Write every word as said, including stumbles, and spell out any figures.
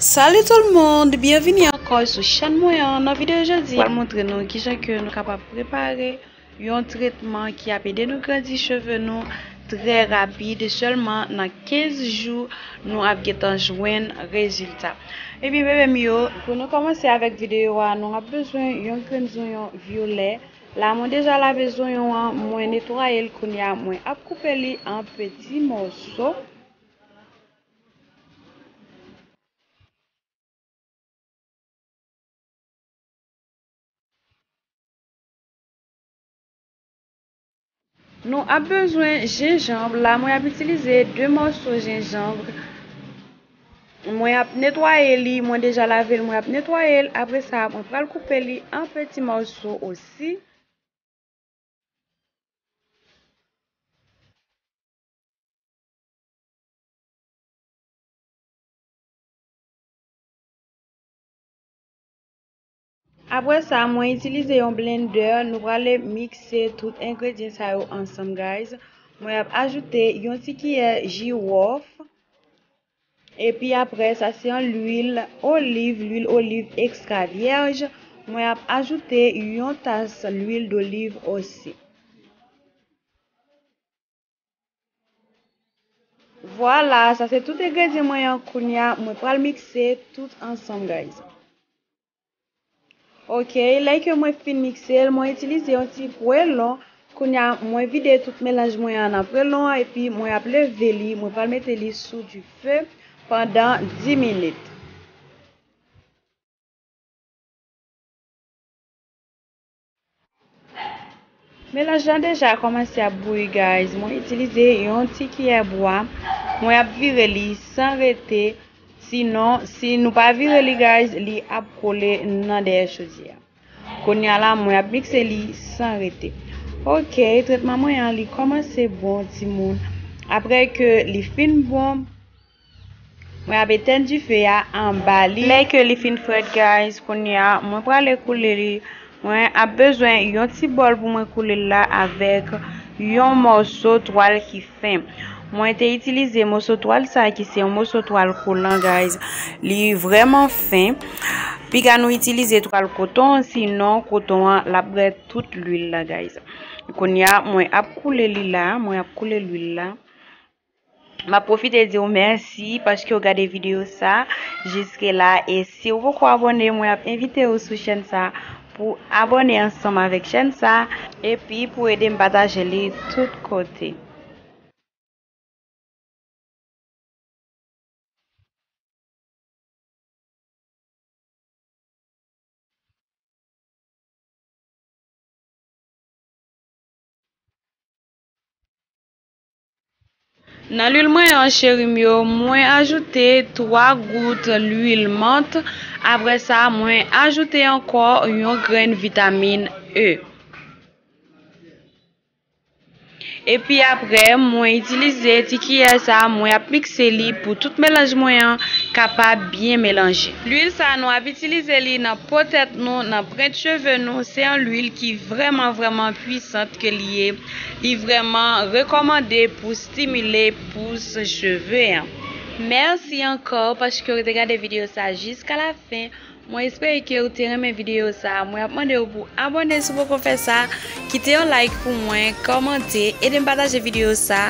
Salut tout le monde, byenvini ankò sou chèn mwen an. Nan videyo jodi a, m montre nou kijan ke nou kapab prepare yon tretman ki ap ede nou grandi cheve nou trè rapid. Sèlman nan kenz jou, nou ap gentan jwenn rezilta. Ebyen, bebe m yo, pou nou kòmanse avèk videyo a, nou ap bezwen yon grenn zonyon vyolè. La, mwen deja lave zonyon an, mwen netwaye l, kounye a, mwen ap koupe li an peti mòso. Nou ap bezwen jenjanm. La, mwen ap itilize de mòso jenjanm. Mwen ap netwaye li, mwen deja lave l, mwen ap netwaye l. Apre sa, mwen pral koupe li an peti mòso osi. Apre sa, mwen itilize yon blendè. Nou prale mikse tout engredyan sa yo ansanm, guys. Mwen ap ajoute yon ti kiyè jiwòf. Epi apre, sa se yon lwil oliv, lwil oliv ekstra vyèj. Mwen ap ajoute yon tas lwil doliv osi. Vwala, sa se tout engredyan mwen an. Kounye a, mwen pral mikse tout ansanm, guys. Ok, lè ke mwen fin mikse l, mwen itilize yon ti pwelon. Kounye a, mwen vide tout melanj mwen an nan pwelon an, epi mwen ap leve li, mwen pral mete li sou dife pandan dis minit. Melanj lan deja kòmanse ap bouyi, guys. Mwen itilize yon ti kiyè bwa. Mwen ap vire li san rete. Sinon, si nou pa vire li, guys, li ap kole nan dèyè chodyè a. Kounye a la, mwen ap mikse li san rete. Ok, tretman mwen an, li kòmanse bon, timoun. Apre ke li fin bon, mwen ap etèn dife a anba li. Lè ke li fin frèt, guys, kounye a, mwen prale koule li. Mwen ap bezwen yon ti bòl pou mwen koule l la avèk yon mòso twal ki fen. Mwen te itilize moso twal sa ki se yon moso twal kolan, guys. Li vrèman fen. Piga nou itilize twal koton, sinon koton an l ap bwè tout lwil la, guys. Kounye a, mwen ap koule li la, mwen ap koule lwil la. M ap pwofite di w mèsi paske w gade videyo sa jiske la. E si w poko abòne, mwen ap envite w sou chèn sa pou abòne ansanm avèk chèn sa epi pou ede m pataje li tout kote. Nan lwil mwen an, cheri m yo, mwen ajoute twa gout lwil mant. Apre sa, mwen ajoute ankò yon grenn vitamin E. Epi apre, mwen itilize ti kiyè sa, mwen ap mikse li pou tout melanj mwen an kapab byen melanje. Lwil sa, nou ap itilize li nan po tèt nou, nan prent cheve nou. Se yon lwil ki vrèman, vrèman pwisant ke li ye. Li vrèman rekòmande pou stimile pous cheve an. Mèsi ankò paske w te gade videyo sa jiska la fen. Mwen espere ke ou te renmen videyo sa. Mwen ap mande w pou abòne si w poko fè sa, kite yon like pou mwen, kòmante, ede m pataje videyo sa.